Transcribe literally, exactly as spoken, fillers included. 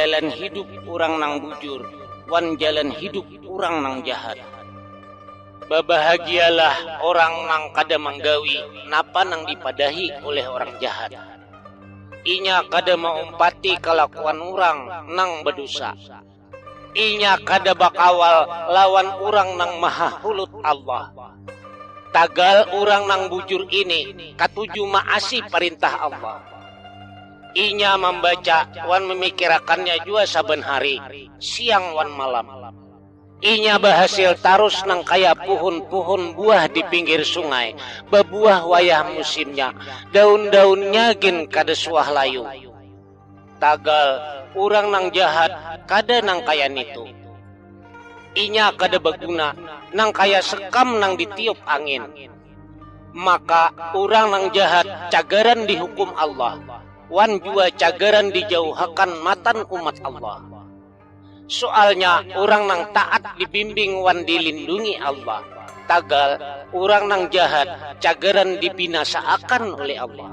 jalan hidup urang nang bujur wan jalan hidup urang nang jahat. Babahagialah orang nang kada manggawi napa nang dipadahi oleh orang jahat. Inya kada maumpati kalakuan urang nang badusa. Inya kada bakawal lawan urang nang mahahulut Allah. Tagal urang nang bujur ini katuju maasi parintah Allah. Inya mambaca wan mamikirakannya jua saban hari, siang wan malam. Inya bahasil tarus nang kaya puhun-puhun buah di pinggir sungai, babuah wayah musimnya, daun-daunnya gin kada suah layu. Tagal urang nang jahat kada nang kaya nitu. Inya kada baguna, nang kaya sekam nang ditiup angin. Maka urang nang jahat cagaran dihukum Allah, wan jua cagaran dijauhakan matan umat Allah. Soalnya urang nang taat dibimbing wan dilindungi Allah. Tagal urang nang jahat cagaran dibinasaakan oleh Allah.